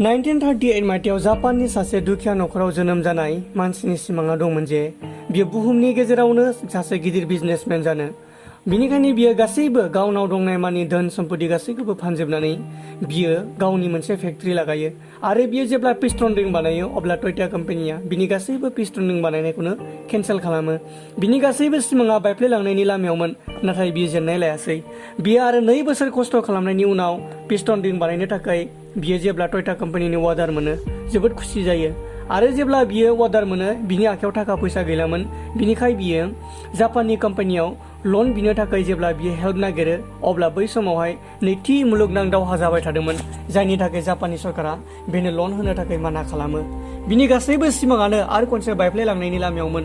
1938 मायथाइयाव जापाननि सासे दुखिया नखराव जोनोम जानाय मानसिनि सिमाङा दंमोन जे बियो बुहुमनि गेजेरावनो सासे गिदिर बिजनेसमेन जानो। बिनिखायनो बियो गासैबो गावनाव दंनाय मानि धोन सम्पति गासैखौबो फानजोबनानै बियो गावनि मोनसे फेक्ट्री लागायो आरो बियो जेब्ला पिस्टन रिं बानायो अब्ला टयटा कम्पानिया बिनि गासैबो पिस्टन रिं बानायनायखौनो केन्सेल खालामो। बिनि गासैबो सिमाङा बायफ्लेलांनायनि लामायावमोन, नाथाय बियो जेननाय लायासै। बियो आरो 2 बोसोर खस्थ' खालामनायनि उनाव पिस्टन रिं बानायनो थाखाय बियो जेब्ला टयटा कम्पानिनि अर्डार मोनो जोबोद खुसि जायो। आरो जेब्ला बियो अर्डार मोनो बिनि आखायाव थाखा फैसा गैलामोन, बिनिखाय बियो जापाननि कम्पानियाव लन बिनो थाखाय जेब्ला बियो हेल्प नागिरो अब्ला बै समावहाय नैथि मुलुगनां दावहा जाबाय थादोंमोन, जायनि थाखाय जापाननि सरकारा बेनो लन होनो थाखाय माना खालामो। बिनि गासैबो सिमाङानो आरो खनसे बायफ्लेलांनायनि लामायावमोन,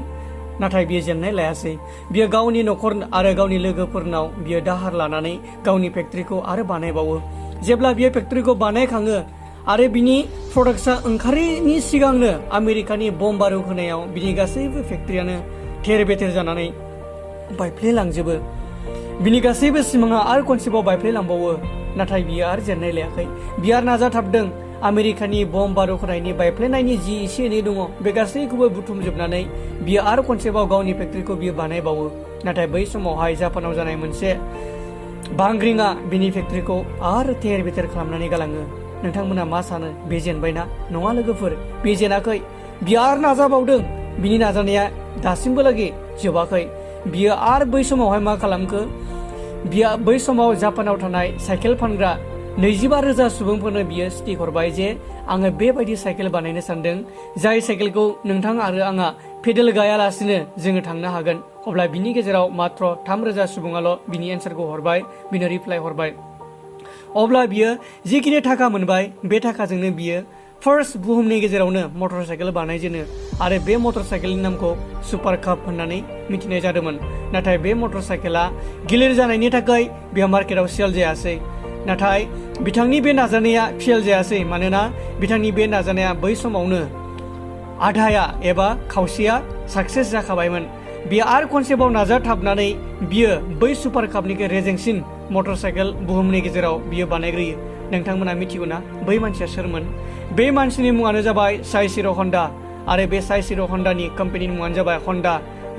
नाथाय बियो जेननाय लायासै। बियो गावनि नखर आरो गावनि लोगोफोरनाव बियो दाहार लानानै गावनि फेक्ट्रीखौ आरो बानायबावो। जेब्ला बियो फेक्ट्रीखौ बानायखाङो आरो बिनि प्रडाक्टसा ओंखारैनि सिगांनो आमेरिकानि बम बारुद होनायाव बिनि गासैबो फेक्ट्रीयानो थेर बेथेर जानानै बायफ्लेलांजोबो। बिनि गासैबो सिमाङा आरो खनसेबाव बायफ्लेलांबावो, नाथाय बियो आरो जेननाय लायाखै। बियो आरो नाजाथाबदों। आमेरिकानि बम बारुद होनायनि बायफ्लेनायनि जि एसे एनै दङ बे गासैखौबो बुथुमजोबनानै बियो आरो खनसेबाव गावनि फेक्ट्रीखौ बियो बानायबावो। नाथाय बै समावहाय जापानाव जानाय मोनसे बांग्रिङा बिनि फेक्ट्रीखौ आरो थेर बेथेर खालामनानै गालाङो। नोंथांमोना मा सानो? बे जेनबायना? नङा लोगोफोर, बे जेनाखै। बियो आरो नाजाबावदों। बिनि नाजानाया दासिमबो लागै जोबाखै। बियो आरो बै समावहाय मा खालामखो? बियो बै समाव जापानाव थानाय साइकेल फानग्रा 25,000 सुबुंफोरनो बियो स्टिक हरबाय जे आङो बेबायदि साइकेल बानायनो सानदों, जाय साइकेलखौ नोंथां आरो आंहा पेडेल गायालासिनो जोङो थांनो हागोन। अब्ला बिनि गेजेराव मात्र 3,000 सुबुङाल' बिनि एन्सारखौ हरबाय, बिनो रिप्लाइ हरबाय। अब्ला बियो जिखिनि थाखा मोनबाय बे थाखाजोंनो बियो फार्स्ट बुहुमनि गेजेरावनो मटर साइकेल बानायजेनो आरो बे मटर साइकेलनि नामखौ सुपार काप होननानै मिथिनाय जादोंमोन। नाथाय बे मटर साइकेला गिलिर जानायनि थाखाय बेयो मार्केटाव सेल जायासै। नाथाय बिथांनि बे नाजानाया फेल जायासै, मानोना बिथांनि बे नाजानाया बै समावनो आधाया एबा खावसेया साक्सेस जाखाबायमोन। बियो आरो खनसेबाव नाजाथाबनानै बियो बै सुपार कापनिख्रुइ रेजेंसिन मटर साइकेल बुहुमनि गेजेराव बियो बानायग्रोयो। नोंथांमोना मिथिगौ ना बै मानसिया सोरमोन? बे मानसिनि मुङानो जाबाय साइशिरो हन्डा आरो बे साइशिरो हन्डानि कम्पानिनि मुङानो जाबाय हन्डा।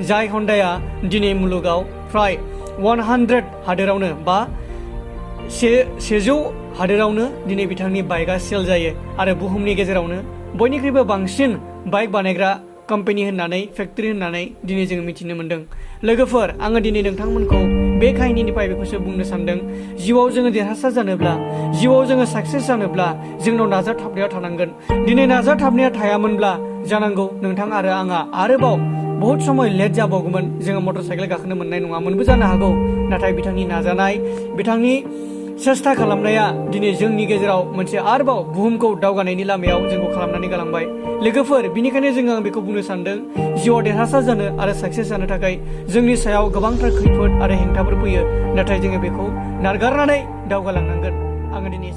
जाय हन्डाया दिनै मुलुगाव फ्राय 100 हादोरावनो बा 100 हादोरावनो दिनै बिथांनि बाइकआ सेल जायो आरो बुहुमनि गेजेरावनो बयनिख्रुइबो बांसिन बाइक बानायग्रा कम्पानि होननानै फेक्ट्री होननानै दिनै जोङो मिथिनो मोन्दों। लोगोफोर, आङो दिनै नोंथांमोनखौ बे काहिनिनिफ्राय बेखौसो बुंनो सानदों। जिउआव जोङो देरहासार जानोब्ला, जिउआव जोङो साक्सेस जानोब्ला जोंनाव नाजाथाबनाया थानांगोन। दिनै नाजाथाबनाया थायामोनब्ला जानांगौ नोंथां आरो आंहा आरोबाव बहुद समय लेट जाबावगौमोन, जोङो मटर साइकेल गाखोनो मोननाय नङामोनबो जानो हागौ। नाथाय बिथांनि नाजानाय, बिथांनि सेस्था खालामनाया दिनै जोंनि गेजेराव मोनसे आरोबाव बुहुमखौ दावगानायनि लामायाव जोंखौ खालामनानै गालांबाय। लोगोफोर, बिनिखायनो जोङो आं बेखौ बुंनो सानदों, जिउआव देरहासार जानो आरो साक्सेस जानो थाखाय जोंनि सायाव गोबांथार खैफोद आरो हेंथाफोर फैयो, नाथाय जोङो बेखौ नारगारनानै दावगालांनांगोन। आङो दिनै